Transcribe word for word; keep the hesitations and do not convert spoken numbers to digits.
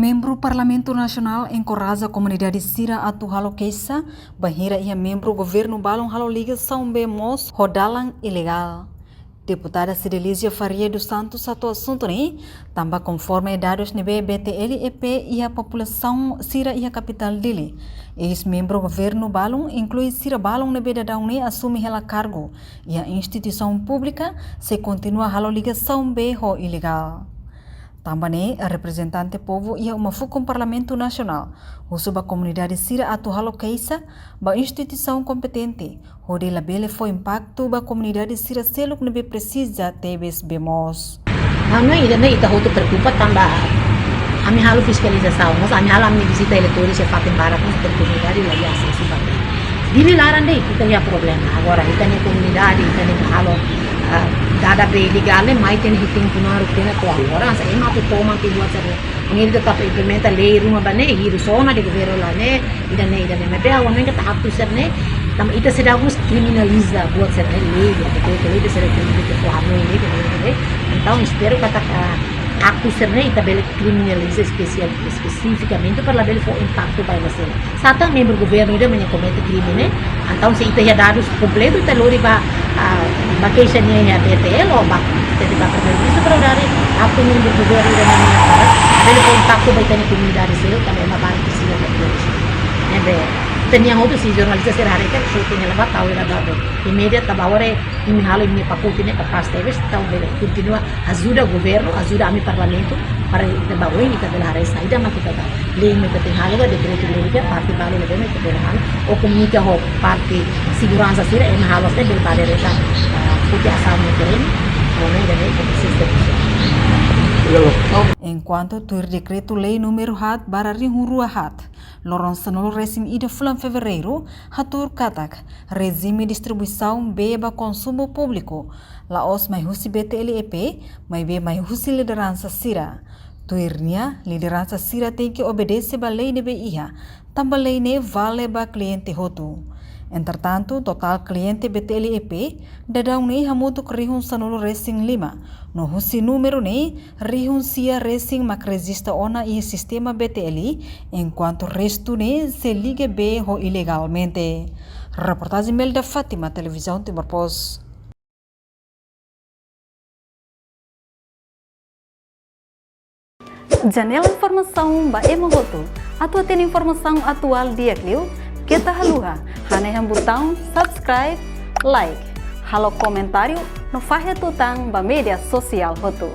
Membru Parlamentu Nasionál enkoraja komunidade sira atu halo keixa bainhira iha membru governu balun halo ligasaun bee moos ho dalan ilegál. Deputada Cidelizia Faria dos Santos hato'o asuntu ne'e, tanba konforme dadus ne'ebé B T L E P iha populasaun sira iha kapitál Dili, eis-membru governu balun, inklui sira balun ne'ebé daudaun ne'e asume hela kargu iha instituisaun públika, sei kontinua halo ligasaun bee ho ilegál. Tanba ne'e, reprezentante povu iha uma fukun Parlamentu Nasionál husu ba komunidade sira atu halo keixa ba instituisaun kompetente, hodi labele fó impaktu ba komunidade sira seluk ne'ebé presiza tebes bee moos. Ha'u hanoin ida-ne'e ita hotu preokupa tanba ami halo fiskalizasaun, mas ami halo ami-nia vizita eleitores iha fatin barak, mas oportunidade la iha asesu ba bee. Dili laran de'it ita iha problema. Agora, ita-nia komunidade, ita-nia halo, ah, dada bee ilegál, mai ita-nia hitin punaruk tiha ona to'o agora, hanesan ema atu toman tiha buat sira-ne'e. Nia ita tapa implementa lei ruma ba ne'e, hirus ona de'it governu la ne'e, ida-ne'e, ida-ne'e. Maibé ha'u hanoin katak aktu sira-ne'e, tanba ita seidauk mós kriminaliza buat sira-ne'e, lei, ya, betul, lei ita seidauk kriminaliza, ha'u hanoin ne'e, ida-ne'e, ida-ne'e. Entaun, espera katak, ah, aktu sira-ne'e ita bele kriminaliza espesiál, espesifikamente para labele fó impaktu ba ema seluk. Sá tan membru governu ida mak nia komete krime ne'e, entaun se ita iha dadus kompletu ita lori ba, ah, ba keixa nian iha B T L ou ba, ita ba Primeiru-Ministru para lori aktu membru governu ida mak nia, bele fó impaktu ba ita-nia komunidade seluk, tanba ema barak presiza ba keixa. Ne'ebé, ita-nia hotu se jornalista sira haree katak, só ita-nia laba tau ida ba, ba, iha média tanba agora imi halo imi-nia pakote ne'e kapás tebes, entaun bele kontinua ajuda governu, ajuda ami Parlamentu, para ita ba oin ita bele haree saida mak ita ba. Lei mak ita tenke halo, ba dekretu lei ida, parte balu ne'ebé mak ita bele halo, ou komunika ho parte seguransa sira, ema halo sira bele ba direta, ah, foti asaun iha terrenu, ou ne'e ida-ne'e ita presiza. Enkuantu tuir dekretu lei númeru haat barra rihun rua haat, loron sanulu resin ida fulan Fevereiru, hatuur katak, rejime distribuisaun bee ba konsumu públiku, la'ós mai husi B T L E P, maibé mai husi lideransa sira. Tuir nia, lideransa sira tenke obedese ba lei ne'ebé iha, tanba lei ne'e vale ba kliente hotu. Entretantu, totál kliente B T L E P, daudaun ne'e hamutuk rihun sanulu resin lima, no husi númeru ne'e, rihun sia resin mak rejista ona iha sistema B T L, enkuantu restu ne'e sei liga bee ho ilegalmente. Reportajen Melda Fátima, Televizaun Timor Post. Janela informasaun ba ema hotu. Atu hatene informasaun atuál di'ak liu, keta haluha hanehan butaun subscribe, like, halo komentáriu no fahe tutan ba média sosiál hotu.